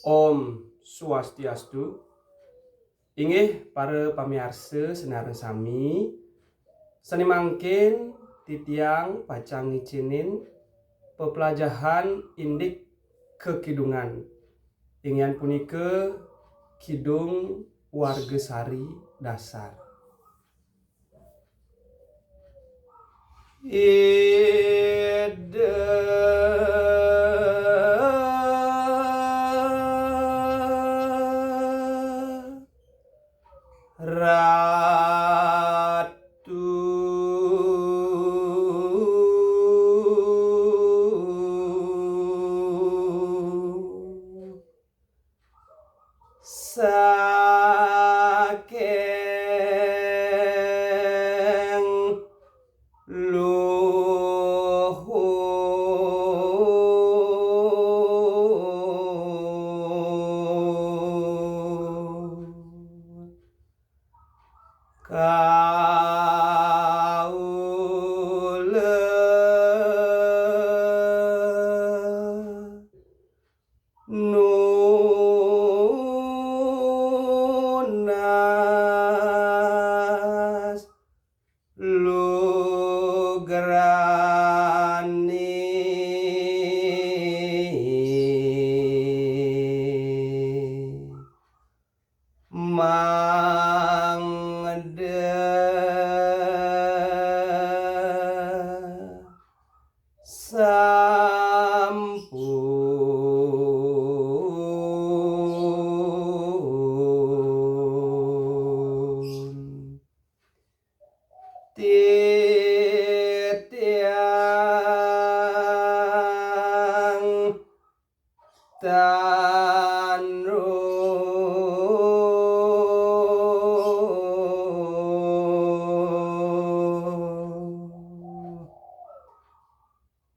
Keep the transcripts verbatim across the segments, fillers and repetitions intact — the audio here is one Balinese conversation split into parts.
Om Swastiastu. Inggih para pamiarsa sinareng sami, sane mangkin titiang pacang ngicinin peplajahan indik kekidungan. Inggih punika Kidung Warga Sari Dasar. Ida Ratu saking luhur. Kaula nunas lugrani mangda sampun titiang tanru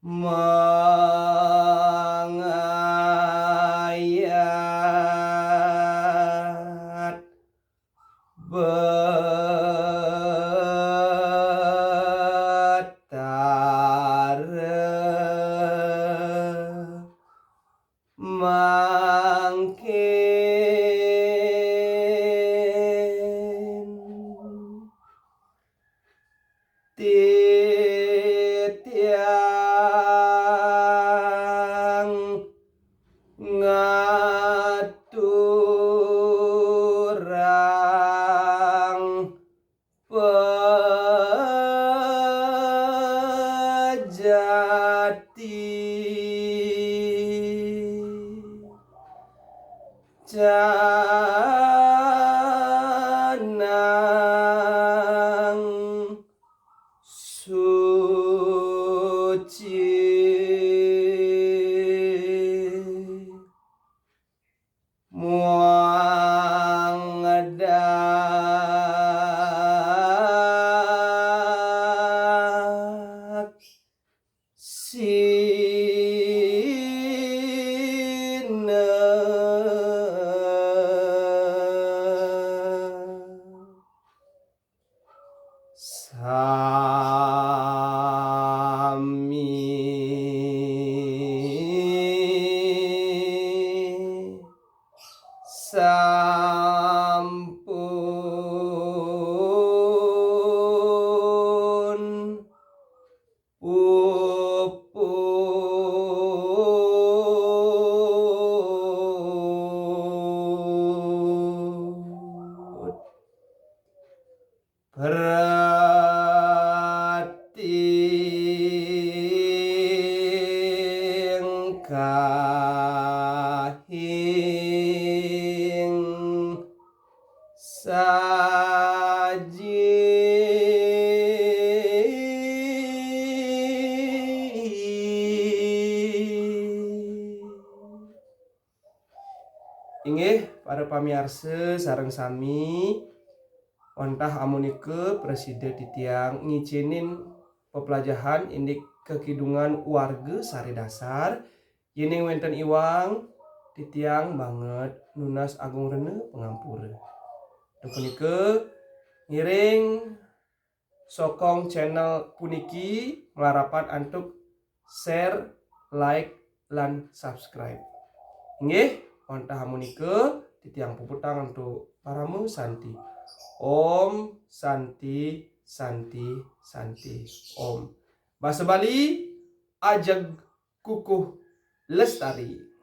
mangayat Betara mangkin titiang ngaturang pejati canang suci. Muang dak sina sami sampun puput. Berarti engkahing saji. Inggih, para pamiarsa sareng sami, wantah amunika prasida titiang ngicinin peplajahan indik kekidungan warga sari dasar. Yening wenten iwang, titiang banget nunas agung rena pangampura. Duh punika ngiring sokong channel puniki malarapan antuk share, like, lan subscribe. Inggih, Wantah amunika titiang puputang antuk parama santi. Om Santi, Santi, Santi, Om. Basa Bali, ajeg kukuh lestari.